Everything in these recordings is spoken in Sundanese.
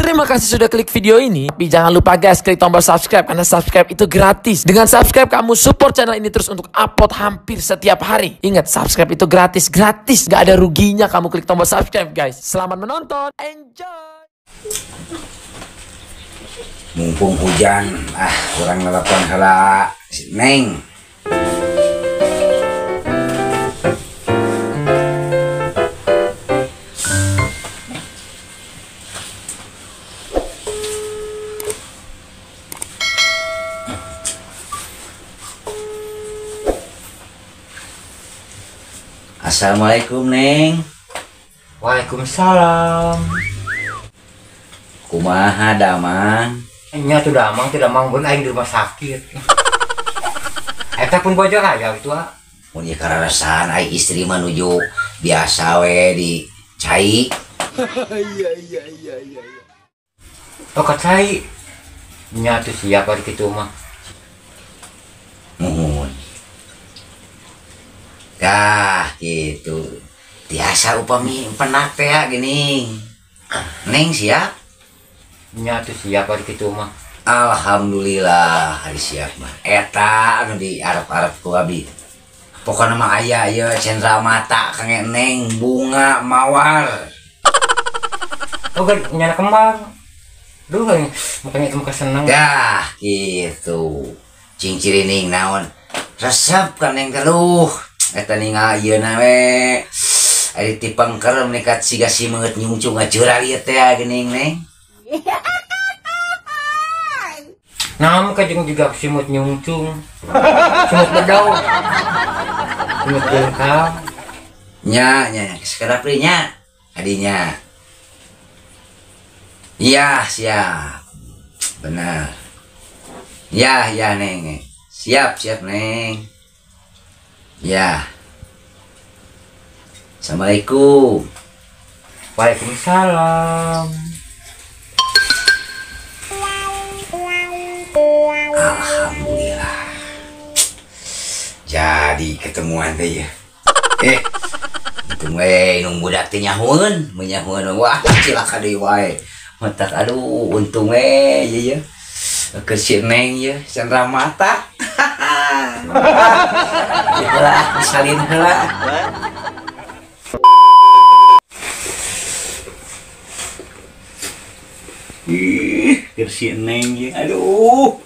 Terima kasih sudah klik video ini. Tapi jangan lupa guys, klik tombol subscribe karena subscribe itu gratis. Dengan subscribe kamu support channel ini terus untuk upload hampir setiap hari. Ingat, subscribe itu gratis, gratis. Gak ada ruginya kamu klik tombol subscribe guys. Selamat menonton, enjoy. Mumpung hujan, kurang nelpon heula si Neng. Assalamualaikum Neng. Waalaikumsalam. Kumaha damang? Nya tuh damang, tuh damang pun aing di rumah sakit. Eta pun bojor aja gitu ah. Mun ieu kararasan aing istri mah nuju biasa we di cai. Iya. Oh ka cai. Nya tuh siap ari kitu mah. Muhun. Dah gitu. Biasa upami penak teh gini. Neng siap? Nya tuh siap ari kitu mah. Alhamdulillah hari siap mah. Eta anu di arep-arep ku abi. Pokona mah aya ieu cendera mata kangge Neng, bunga mawar. Oh kan nyana kembang. Duh makanya itu muka seneng. Dah gitu. Cing cirining naon. Resep ka Neng teluh. Eta ningal ieu na we. Ari tipengker menikat siga simeut nyungcung ngajural ieu teh geuning Neng. Nah, kajeng juga simut nyungcung. Simut bedau. Simut jengkal. Nya, nya, sekedap nya. Adinya. Iya, siap. Benar. Ya, ya Neng. Siap, siap Neng. Ya. Assalamualaikum. Waalaikumsalam. Alhamdulillah. Jadi ketemuan teh ya. Untung we nung budak teh nyahueun, menyahueun wah cilaka deui wae. Matak aduh untung we ieu ya. Keur si Neng ye cendera mata. Itulah disalin heula. Ih, keur si Neng ye. Aduh.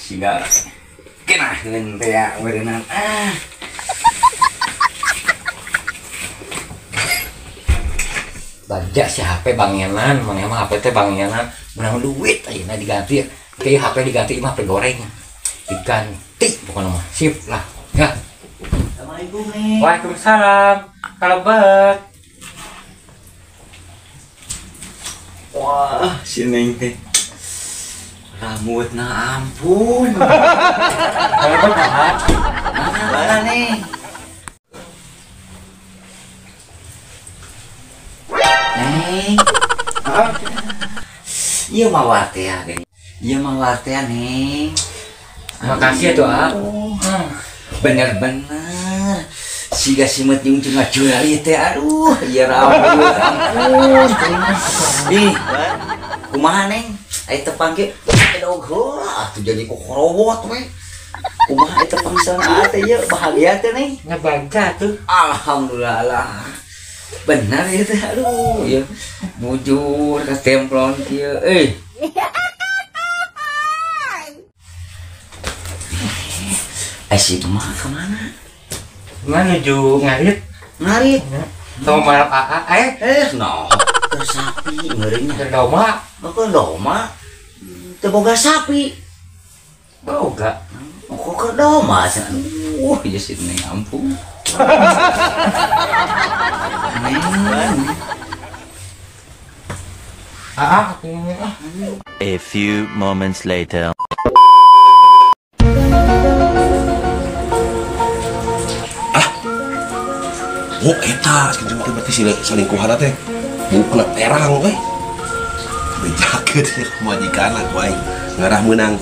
Siga kenaheun teh ya weureunan. Ah. Bagja si HP bangenan, mang emang HP teh bangenan, menang duit ayeuna diganti. Kayak HP diganti mah HP goreng. Diganti pokoknya mah sip lah. Ya. Assalamualaikum Neng. Waalaikumsalam. Kalebet. Wah, si Neng teh rambutna ampun. Kalebet mah. Mana Neng? Neng. Ieu mawar teh geuning. Ieu mawar teh Neng. Makasih ya tuh ah. Bener-bener siga simeut nyungcung ngajual ieu teh aduh ieu rambut ampun. Ih, kumaha Neng? Ai tepang ge edog heula atuh jadi kokorowot we. Kumaha ai tepang sana teh ieu bahagia teh Neng? Ngabagja tuh. Alhamdulillah lah. Bener ieu teh aduh ieu bujur ka templon kieu euy. Si emak kemana? Menuju ngarit. Ngarit? Sama balap AA, no. Ke sapi, ngerinya. Ke doma. Ke doma? Teu boga sapi. Boga? Kok ke doma? Aduh, ya si Neng ampun. Neng. AA, A few moments later. Oh, eta sekitar itu berarti selingkuhan teh bukan terang we. Bejakeun sih majikan aku aing ngarah meunang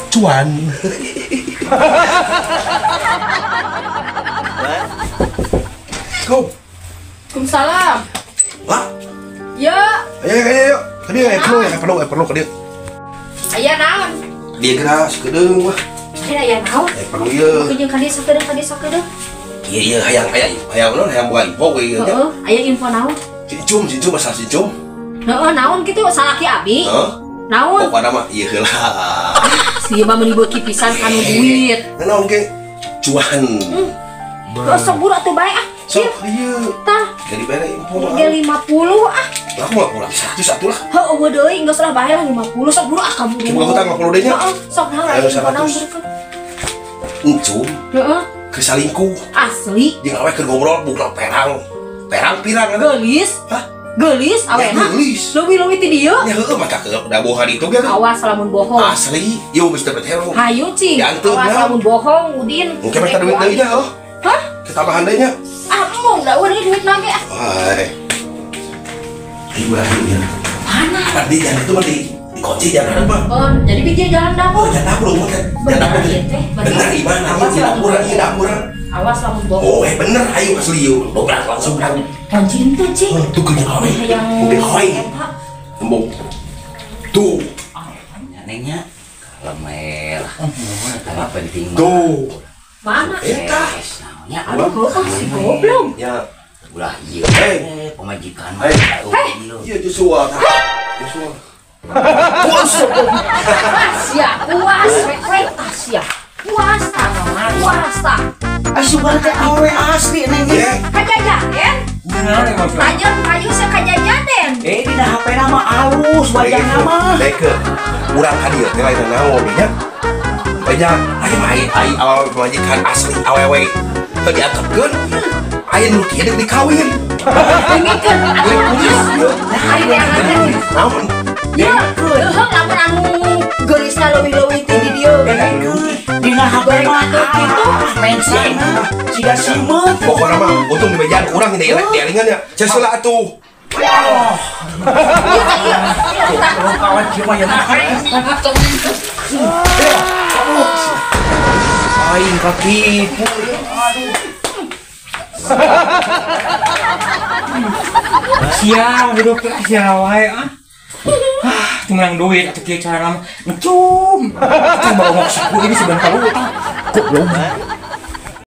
cuan. Assalamualaikum. Waalaikumsalam. Wah. Ya. Ayo, ayo, ayo. Ka dieu aya perlu, aya perlu ka dieu. Aya naon? Dia geura sakedeung wah. Aya naon? Aya perlu ieu. Jeung ka dieu sakedeung, ka dieu sakedeung. Iya iya hayang aya hayang naon hayang boga info we ieu. Heeh, aya info naon? Si Cum masalah si Cum. Heeh, naon kitu salaki abi? Heeh. Naon? Pokona mah ieu heula. Si mah meuni beuki pisan kanu duit. Naon ge? Cuan. Terus sok buru atuh bae ah. Sok ieu. Tah. Jadi bere info mah. Ge 50 ah. Aku mah kurang 100 atuh lah. Heuh, eueuh deui geus lah bae lah 50 sok buru ah kaburu. Cuma hutang 50 deui nya. Heeh, sok naon Ayo info naon 100. Encum. Heeh. Keur salingkuh. Asli. Jeung awe keur ngobrol bukan perang. Perang pirang atuh. Geulis. Hah? Geulis awena. Geulis. Leuwih-leuwih ti dieu. Nya heueuh mah tah da boha ditu ge. Awas lamun bohong. Asli, ieu geus dapat hero. Hayu cing. Awas lamun bohong Udin. Engke mah duit deui nya heuh. Hah? Ketambahan deui nya. Ah, embung da eueuh duit na ge ah. Wah. Ayo lah ya. Mana? Tadi jangan itu mah di dikunci jangan ada mah. Oh, jadi bikin jalan dapur. Oh, jangan dapur mah. Jangan dapur. Bener gimana? Awas dapur, ieu dapur. Awas lamun bohong. Oh, bener ayo asli yuk. Dobrak langsung berangkat. Kunci itu, Cing. Tuh keur awe. Mobil hoi. Embung. Tuh. Nengnya kalem lah. Kalau penting mah. Tuh. Mana? Eta. Nya aduh, kok si goblok. Ya. Ulah ieu. Pamajikan mah. Iya Joshua. Joshua. Puas. Puas ya, puas. Puas ya. Puas ta, puas ta. Asupan teh awe asli neng. Kajajaden. Tajen kayu sakajajaden. Eh dina HP na mah alus wajahna mah. Deke. Urang ka dieu teh lain naon nya. Banyak aya mah ai awewe pamajikan asli awewe. Teu diantepkeun. Aya nu kieu deuk dikawin. Dengikeun atuh. Ari neangan. Naon? Ya, heuh lamun anu geulisna leuwih-leuwih ti di dieu. Dina HP mah kitu mengsana siga simeut. Pokona mah untung dibejaan urang di dielingan nya. Ceuseulah atuh. Oh. Kawan kieu mah ya. Aing katipu. Aduh. Sial hidup teh sial wae ah. Ah, menang duit atau kieu cara lama. Encum. Coba ngomong suku ini sebentar lu tah. Goblok.